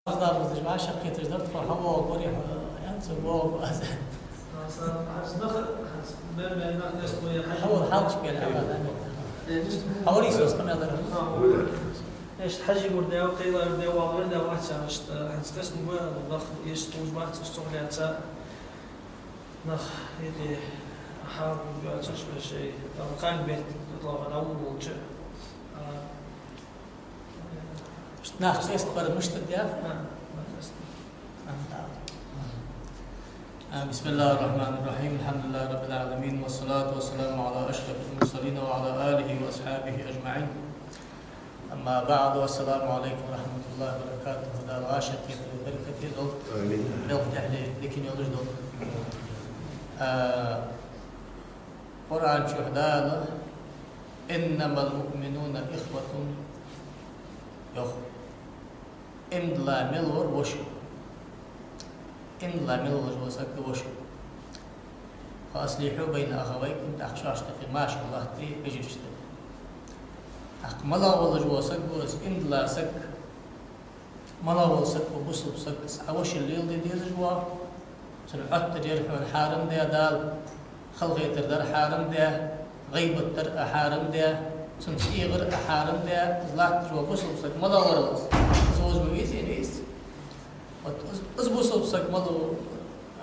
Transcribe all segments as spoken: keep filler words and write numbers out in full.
Аз ламаз деш вӀашагӀкхеташ дар тхо, хьавоагӀа гори, хьо, хӀанз воагӀа аз. ХьавоагӀа хьалхашка бер, хьавоагӀа. ХьавоагӀа Ӏийсас къамаьл дар. Иштта хьажий гур дев, кхелар дев, валар дев вац, иштта хӀанз касни гой, нах иштта луж бац, иштта цугӀлаца. Нах, иди, хьал гуй цаш бешей, там кан бет, логӀа дӀавуллуча. А, Нах къестабар мишта да? А, а, да. А, بسم الله الرحمن الرحيم. الحمد لله رب العالمين، والصلاة والسلام على أشرف المرسلين وعلى آله وأصحابه أجمعين. أما بعد، السلام عليكم ورحمة الله وبركاته. Дала вӀашагӀкхетар беркате долда. Амин. Белха тӀехье дикане йолаш долда. А, Къуръан чу Дала: «إنما المؤمنون إخوة», йоах. Иман дилла мел вар воша ва. Иман дилла мел волаш вола саг воша ва. «فأصلحوا بين أخويكم», тӀаккха шоашта юкъе машар латте вежарашта. ТӀаккха малагӀа волаш вола саг ва из иман дилла саг? МалагӀа вола саг ва бусалба саг? Цхьа воша леладе дезаш вола, цун Ӏоттар яр хьона хьарам даь Дала, халахетар дар хьарам даь, гӀийбат дар а хьарам даь, цунца эгӀар а хьарам даь, из латташ вола бусалба саг малагӀа вар из? Из вовза ма везий, веза. Вот из, из бусалба саг малагӀа ва, а,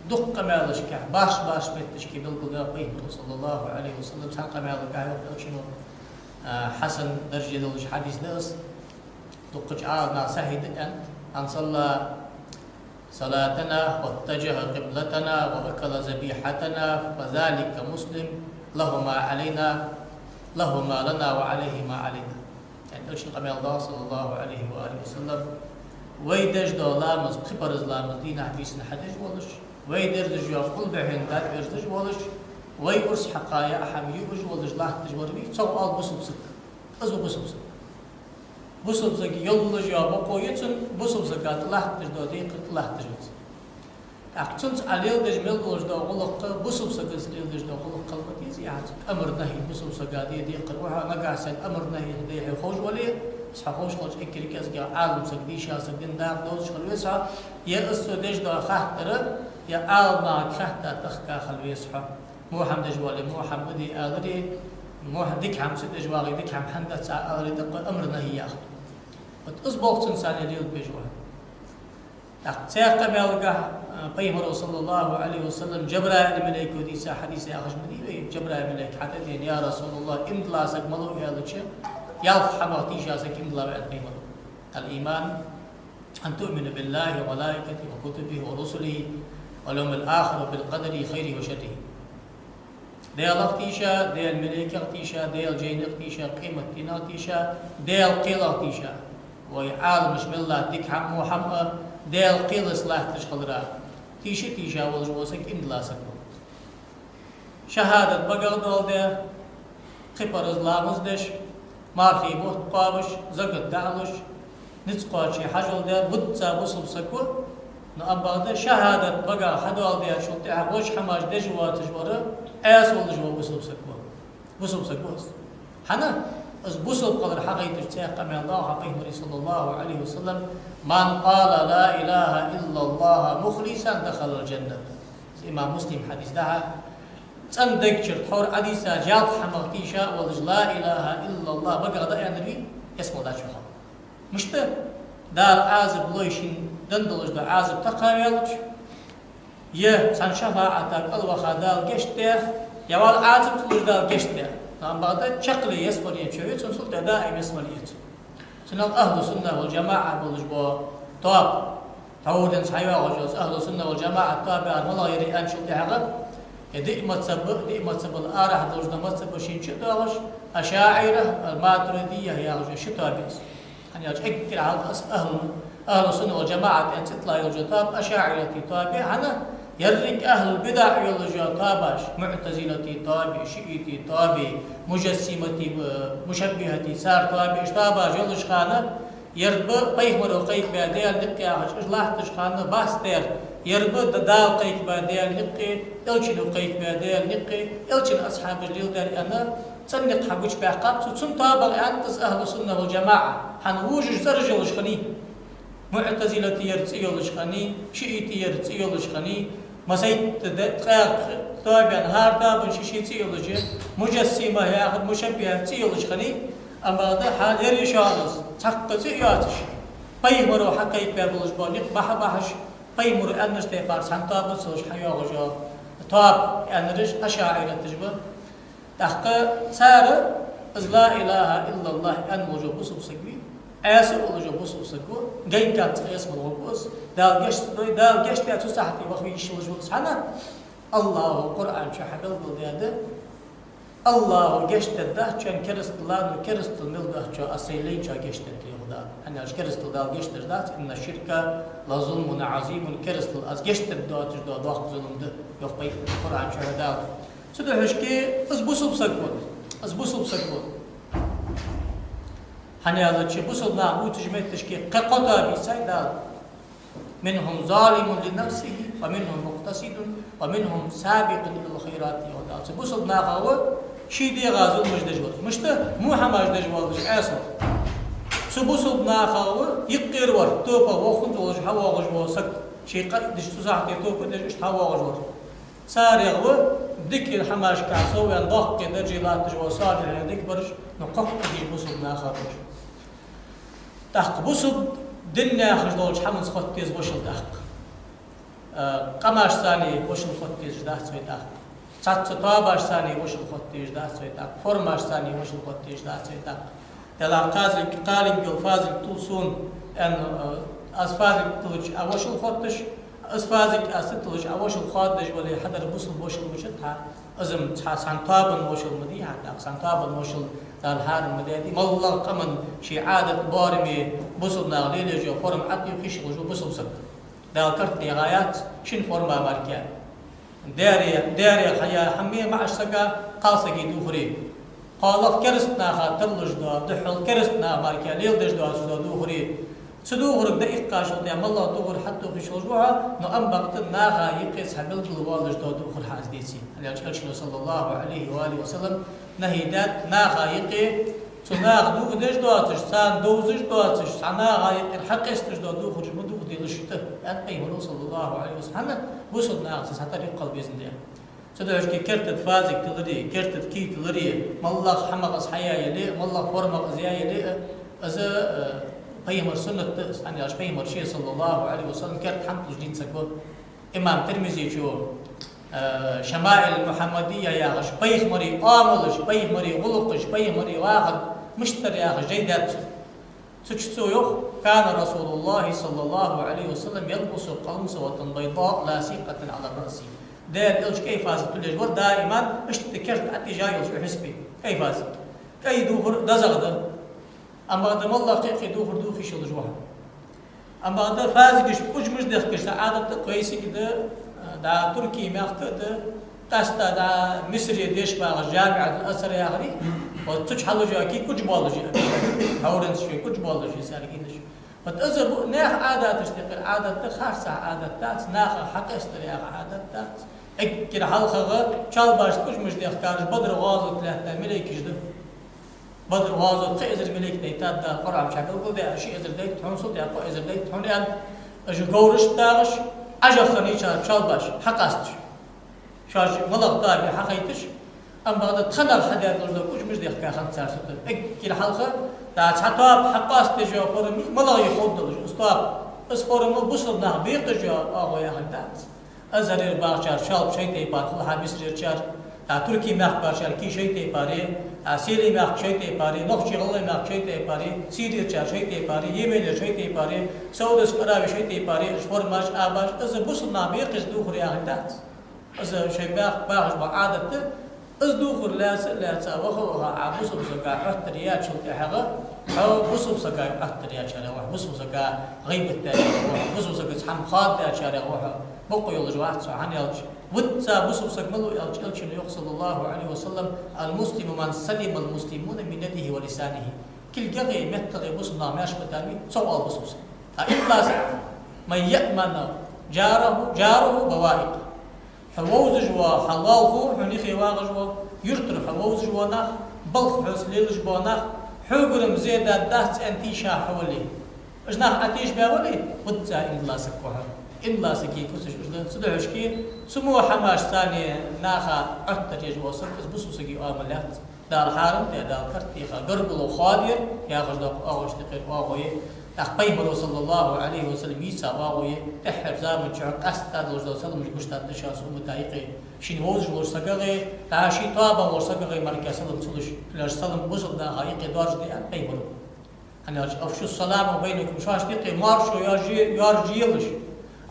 дукха къамаьлашка, башха-башха метташка белгалдаьд Пайхамара, صلى الله عليه وسلم, цхьан къамаьлагахьа йоах Элчано, а, хьасан дарже долаш хьадис да из. Дукхача Ӏаламнаха сахьихь да аьннад: «من صلى صلاتنا واتجه قبلتنا وأكل ذبيحتنا فذلك مسلم، له ما علينا، له ما لنا وعليه ما علينا». Яъни Элчано къамаьл даьд, صلى الله عليه وآله وسلم: вай деш дола ламаз, пхи парз ламаз дийнахьа-бийсанна хьадеш волаш, вай дерзаш йола къулбехьа дакъа верзаш волаш, вай урс хьакха яа хӀама юаш волаш латташ вар вий, цох оал бусалба саг. Из ва бусалба саг. Бусалба сага йолаш йола бокъо я цун, бусалба сага тӀа латташ дола декхар тӀа латташ ва из. ТӀаккха цунца Ӏа леладеш мел долаш дола гӀулакх бусалба сагаца леладеш дола гӀулакх хила ма дезий, яхаш, амр-нахьи бусалба сага де декхар ва хьо, нагахьа санна амр-нахьи де хьо ховш вале, из хьо ховш хилча эггара кӀезига Ӏалам саг, дийша саг, дин дакъа довзаш хила веза хьо, е из цо деш дола хаттар, е Ӏаламнахага хатта тахка хила веза хьо. Во хӀама деш вале, во хӀама ма де аларе, во хӀа-, дика хӀама ца деш вагӀе, дика хӀама хӀана дац Ӏа аларе, даккха амр-нахьи яхар. Вот из болх цунца лелабеш ва. ТӀаккха цхьан къамаьлагахьа, а, Пайхамара, صلى الله عليه وسلم, Джабраил малайко дийца хьадис яхаш ма дий вай, Джабраил малайко хьатӀадена: «يا رسول الله, иман дилла саг малув?» аьлча, ялх хӀамах тийша саг иман дилла ва, аьннад Пайхамара. «الإيمان أن تؤمن بالله وملائكته وكتبه ورسله واليوم الآخر وبالقدر خيره وشره». Даьлах тийша, Даьла малайкех тийша, Даьла жайнех тийша, къематдийнах тийша, Даьла кхелах тийша. Вай Ӏаламаш мел латта дика хӀама, во хӀама а, Даьла кхелаца латташ хилара тийша, тийша волаш вола саг иман дилла саг ва. ШахӀадат багах доаладаь, пхи парз ламаз деш, мархий бутт кхоабаш, закат дӀалуш, низ кхоаче хьажол даь, бутт ца бусалба саг ва, но амма бакъда шахӀадат багах хьадоаладаьчул тӀехьагӀа вож хӀамаш деш воацаш вар, Ӏеса волаш вола бусалба саг ва. Бусалба саг ва из. ХӀана? Из бусалба хилар хьагойташ цхьан къамаьл даьд Пайхамара, صلى الله عليه وسلم: «من قال لا إله إلا الله مخلصا دخل الجنة». Из имам Муслима хьадис да хьа. ЦӀена дег чура тхьовра Ӏодийца ялх хӀамах тийша волаш لا إله إلا الله багах дӀааьннар вий, ялсмала дӀачу хьал. Мишта? Дала Ӏазап лой шийна денна долаш дола Ӏазап тӀакхаваьлча, е цхьан шафаӀата кӀалваха Дала гешт даь, е вала Ӏазап луш Дала гешт даь. Но амма бакъда чаккхе ялсмале чу ве цун, цул тӀехьа даим ялсмале я цун. Цунах ахӀлу сунна вал жамаӀа болаш бола тоаба. Тхьовра денз хьайоагӀаш йола ахӀлу сунна вал жамаӀа тоаба яр малагӀа яр аьнначул тӀехьагӀа, е диъ мазхӀаб, диъ мазхӀабал арахьа долаш дола мазхӀабаш шин чу доагӀаш, ашаӀира, матуридия яхаш йола ши тоаба я из. ХӀана аьлча эггара хьалха из ахӀлу, ахӀлу сунна вал жамаӀа аьнна цӀи тилла йолаш йола тоаба ашаӀирий тоаба я, хӀана? Еррига ахӀлул бидаӀ йолаш йола тоабаш, муӀтазилий тоаба, шиӀий тоаба, мужассимий, э, мушаббихий, цар тоаба, уж тоабаш йолаш хана, ер ба Пайхамаро кхайкабаь Даьла никъ яхаш, уж латташ хана бац дер, ер ба да-, Дала кхайкабаь Даьла никъ, Элчано кхайкабаь Даьла никъ, Элчан асхьабаша леладаьр аьнна, цӀена никъ хьагучабаьккхаб цо, цун тоабах аьннад из ахӀлу сунна вал жамаӀа, хӀана, вожаш цӀераш йолаш хиннай. МуӀтазилатий цӀи йолаш хиннай, шиӀитий цӀи йолаш хиннай, масайтта де-, ткъаь ткъо тоабан, хӀара тоабан ший-ший цӀи йолаш я, мужассимаш яхар, мушаббихаш цӀи йолаш хиннай, амма да хьал ер йиш йоагӀаш, цхьаккха цӀи а йоацаш. Пайхамаро хьакхайкабаь болаш бола никъ бахьа-бахьаш, пайхамаро аьннача тайпара цхьан тоабан ца луш хьайоагӀаш йола тоаба аьннараш ашаӀираташ ба. ТӀаккха цар из ла илахӀа иллаллахӀ аьнна волаш вола бусалба саг вий, Ӏеса волаш вола бусалба саг ва, гайгара цкъа Ӏеса мел гӀоргва из, Дала гешт ца дой, Дала гешт даь цу сахьате ваха везаш волаш ва из. ХӀана? АллахӀо Къуръан чу хьабелгалдаьд, АллахӀо гешт дергдац шоана керастал, ну, керастал мел доацачоа Аз Сайна лайначоа гешт дергда, йоах Дала. ХӀана аьлча керастал Дала гешт дергдац, إن الشرك لظلم عظيم, керастал Аз гешт дергдоацаш дола доккха зулам да, йоах Къуръан чу Дала. Цудухьа шке из бусалба саг ва, из бусалба саг ва. ХӀана аьлча бусалба нах бувцача метташка кхы кхо тоаба йийцай Дала: منهم ظالم لنفسه ومنهم مقتصد ومنهم سابق إلى الخيرات, йоах Дала. Цу бусалба нахах ва ший дегӀа зуламаш деш вар. Мишта? Во хӀамаш деш воаллаш Ӏеса вар. Цу бусалба нахах ва юкъера вар, тоба вохун долаш хьавоагӀаш вола саг. Ший къа деш, цу сахьате тоба деш, иштта хьавоагӀаш вар. Царех ва дикача хӀамашка совваьнна, боккхий даржий латташ вола, салихӀий дика бараш, ну, кхоккхе дийша бусалба нахах бараш. ТӀаккха бусалба дин яхаш долча хӀаманца хотта деза вошал тӀаккха. Э, къамашца вошал хотта дезаш дац вай тӀаккха. Цхьацца тоабашца вошал хотта дезаш дац вай тӀаккха. Формашца вошал хотта дезаш дац вай тӀаккха. Делахь кхазиг, кхалинг йола фазиг тул сона, аьнна, э, аз фазиг туллача Ӏа вошал хотташ, аз фазиг аз ца туллача Ӏа вошал хоададеш вале, хьадар бусалба вошал ма ва хьа. Из-м цхьа цхьан тоабан вошал ма дий хьа, тӀаккха цхьан тоабан вошал Дала хьарам ма даьдий. МоллагӀа къаман ший Ӏадат, боарам, бусалба наха лелаеш йола форма Ӏотохаш хилча бусалба саг. Дала карт дегӀа яц шин форма мара. Даьра, даьра хьаяь хӀама маӀача сага, кхалсага дувхаре. КхоалагӀа кераста наха тарлуш дола, духхьал кераста наха мара леладеш доацаш дола дувхаре. Цу дувхарга дӀаиккхачул тӀехьагӀа моллагӀа дувхар хьатӀатохаш хилча ва хьо, но амма бакъда наха юкъе цхьа белгала воаллаш дола дувхар хьа из деце. ХӀана аьлча Элчано, صلى الله عليه وآله وسلم, нахьи даьд наха юкъе, цу наха дувхадеш доацаш, царна довзаш доацаш, цхьа наха юкъера хьакъесташ дола дувхараш ма дувхаделаш шоашта, аьннад Пайхамаро, صلى الله عليه وسلم. ХӀана? Бусалба наха цу сахьате юкъе безаш да. Цудухьа шке керта тӀа фазиг тилларе, керта тӀа кий тилларе, моллагӀа хӀамах из хьаяь яле а, моллагӀа формах из яь яле а, из, э, Пайхамара суннат да из. ХӀана аьлча Пайхамар ше, صلى الله عليه وسلم, керта хӀама туллаш дийна саг ва. Имам Тирмизечо, э, «Шамаиль Мухьаммадия» яхаш, Пайхамара оамалаш, Пайхамара гӀулакхаш, Пайхамара вахар мишта дар яхаш жай даьд цо. Цу чу цо йоах: كان رسول الله صلى الله عليه وسلم يلبس قلنسوة بيضاء لاصقة على رأسه. Даьла Элча кӀай фазиг туллаш вар даиман, иштта керта Ӏотежа йолаш, хьисапе. КӀай фазиг. КӀай дувхар дезагӀа да. Амма да моллагӀа кхы а кхы дувхар дувхаш хилча ва хьо. Амма да фазигашта кӀужмаш дехкаш цхьа Ӏадат да, кхойсиг да, да Туркий мехка да, къаьстта да Мисре деш багӀаш ЖамиӀат аль-Азхьар яхар, вот цу чу хьалуш я кий кӀужа боаллаш я, хьавранца шоай кӀужа боаллаш я царгийнаш. Вот из бу-, наьха Ӏадаташта юкъера Ӏадат да, харцахьа Ӏадат дац, наха хьакъестар яха Ӏадат дац. Эггара хьалхагӀа чалбашта кӀужмаш дехкараш Бадр гӀазот лаьтта малейкаш да. Бадр гӀазот кхо эзар малейк дайтад Дала Къуръан чу белгалдаь, ши эзар дайт хьона, цул тӀехьагӀа кхо эзар дайт хьона аьнна, уж говрашта дагӀаш, Ӏажах хиннай цар чалбаш, хьакъасташ. Шоаш малагӀа тоабе хьахайташ, амма бакъда тханах хьадаь долаш дола кӀужмаш дехка хиннад цар цу тӀа. Эггара хьалха, да, цхьа тоаба хьакъоастадеш йола форма, малагӀа я ховргдолаш из тоаба. Из форма бусалба наха бекхаш йола оагӀув яхилга дац. Азхьарера багӀачар чалба шоай тайпара хул хьа, Мисрерчар, тӀа Туркий мехкарчар кий шоай тайпара я, тӀа Сирий мехка шоай тайпара я, Нохчий-ГӀалгӀай мехка шоай тайпара я, Сирерчар шоай тайпара я, Йеменера шоай тайпара я, Саудовская Аравия шоай тайпара я, уж формаш, абаш, из бусалба наха бекхаш дола дувхар яхилга дац. Из шоай баьх-, бахаш бола Ӏадат да, из дувхар лаьца а лаьца, ваха а ваха, Ӏа бусалба сага Ӏоттар яьчул тӀехьагӀа, хьо бусалба сага Ӏоттар яьчарех ва хьо, бусалба сага гӀийбат даьчарех ва хьо, бусалба сагаца хӀама хоададаьчарех ва хьо, бокъо йолаш вац хьо, хӀана аьлча, виц цхьа бусалба саг малув аьлча, Элчано йоах, صلى الله عليه وسلم: المسلم من سلم المسلمون من يده ولسانه. КулгагӀеи меттагӀеи бусалба нах маьрша битар вий, цох оал бусалба саг. А имласа: من يأمن جاره، جاره بوائقه. Хьо вовзаш вола хьа лоалахо, хьона юхе вагӀаш вола, юртара хьо вовзаш вола нах, балха хьоца лелаш бола нах, хьогара-м зе даргдац аьнна тийша хьо вале. Уж нах Ӏотеш баь вале, бутца имдала саг ва хьо. Имдала сага куцаш уж да. Цудухьа шки, цу мо хӀамаш царна наха Ӏоттар еш вола саг, из бусалба сага оамал яц. Дала хьарам даь, Дала карт теха, гаргало хоадаяр яхаш дола оагӀув тӀехьара оагӀув я. ТӀаккха Пайхамара, саллаллахӀу Ӏалайхи ва саллам, йийца оагӀув я. ТӀеххьарча заман чухь къаьстта долаш дола саламаш гуш да шоана са уммата юкъе. Шийна вовзаш волча сагага, дӀа ший тоабах волча сагага мара салам ца луш, леш салам бусалба наха юкъе доаржаде аьннад Пайхамара. ХӀана аьлча, أفشوا السلام بينكم, шоашта юкъе моаршо йоаржа-, йоаржаелаш.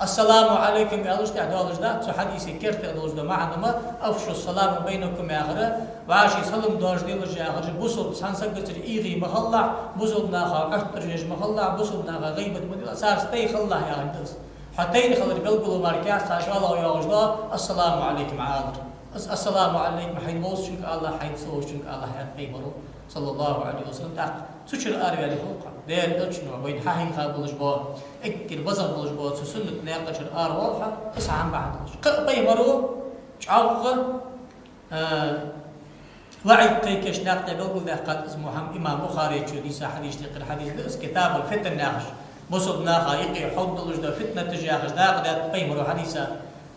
السلام عليكم аьлча тӀехьа доалаш дац цу хьадиса керте долаш дола маӀан ма, أفشوا السلام بينكم яхар, вӀаший салам доаржаделаш яхар, бусалба цхьан сагацара ийгӀе ма хилалахь, бусалба наха Ӏоттар еш ма хилалахь, бусалба наха гӀийбат ма делахь, царца тайна хилалахь яхилга да из. Хьо тайна хилар белгало мара кхы цхьа шоллагӀа йоагӀаш да, السلام عليكم Ӏа алар. Из السلام عليكم хьайна вовзачунга алалахь, хьайна ца вовзачунга алалахь аьннад Пайхамара, саллаллахӀу Ӏалайхи ва саллам. ТӀаккха цу чура араваьле хул-кх хьо. Даьла Элчано вайна хьахьийха болаш бола, эггара базагӀа болаш бола цу суннат наькъа чура аравоал хьо, из хӀама бахьан долаш. Кхы а Пайхамара чӀоагӀа, э, ваӀид кхайкаш наькъа тӀа белгалдаьккхад из мо хӀама, имам Бухарийс дийца хьадисашта юкъера хьадис да из, كتاب الفتن яхаш. Бусалба наха юкъе хьулдалаш дола фитнаташ яхаш дакъа даьд Пайхамара хьадиса.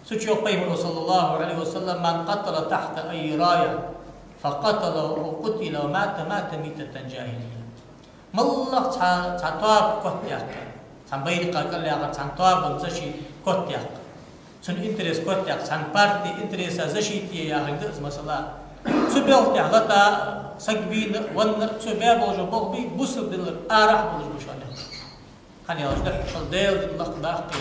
Цу чу йоах Пайхамара, саллаллахӀу Ӏалайхи ва саллам: من قاتل تحت أي راية فقتل أو قتل ومات مات ميتة جاهلية. МоллагӀа цхьа, цхьа тоаба котъяккха, цхьан байракха кӀал яхар, цхьан тоабан защита котъяккха, цун интерес котъяккха, цхьан партий интереса защита е яхилга да из масала. Цу белха тӀа лата саг вийна, венна, цо баь болаш бола болх бий, бусалба динах арахьа болаш ба шоана. ХӀана аьлча, духхьал Даьла дин лакхдаккха,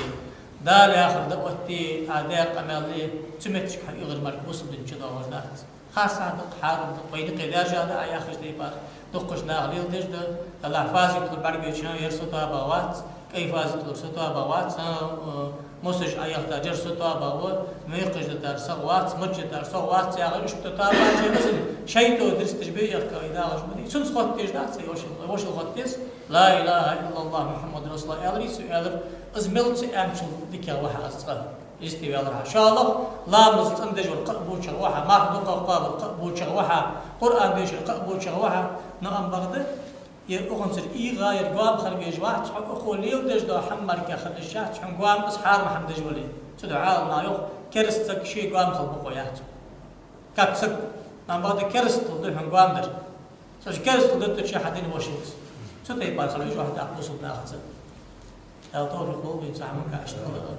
Дала яхар дӀаотте, Ӏа даь къамаьл е, цу метте хьо ийгӀар мара бусалба дин чу доагӀаш дац. Харцахьа да-кх, хьарам да-кх, вайна юкъе даьржа да Ӏа яхаш тайпара, дуккхача наха леладеш да, Далла фазитла бӀаргавайча хана ер со тоабах вац, кӀай фазитла со тоабах вац, а, а, мосаш Ӏояхийтача ер со тоабах ва, мекхаш дитар сох вац, маж дитар сох вац яхаш, иштта тоабаш я из, шайтӀо дирсташ бе яхка вай дагӀаш ма дий. Цунца хоттадеш дац, вошал, вошал хоттадеш. لا إله إلا الله محمد رسول الله аьлар, цо аьлар, из мел ца аьнначул дикагӀа ва хьа из цкъа. Исти ваьлар хьа. ШоллагӀа, ламаз цӀендеш вар кхаъ бочагӀа ва хьа, марха дукха кхоабар кхаъ бочагӀа ва хьа, Къуръан дешар кхаъ бочагӀа ва хьа. Но ам бакъда, ер укханцара ийгӀа, ер гоама хила везаш вац хьо, укхо леладеш дола хӀама мара хила йиш яц хьона гоама, из хьарам хӀама деш вале. Цудухьа Ӏаламнаха йоах, кераста саг ше гоама хила бокъо яц. Как саг, ам бакъда керастал да хьона гоама дар. Цу чу керастал деттача хьа дин вошалц. Цу тайпара хила везаш вац тӀаккха бусалба нахаца. Дала товфикъ лолба вайна цу хӀаман кхы иштта хила.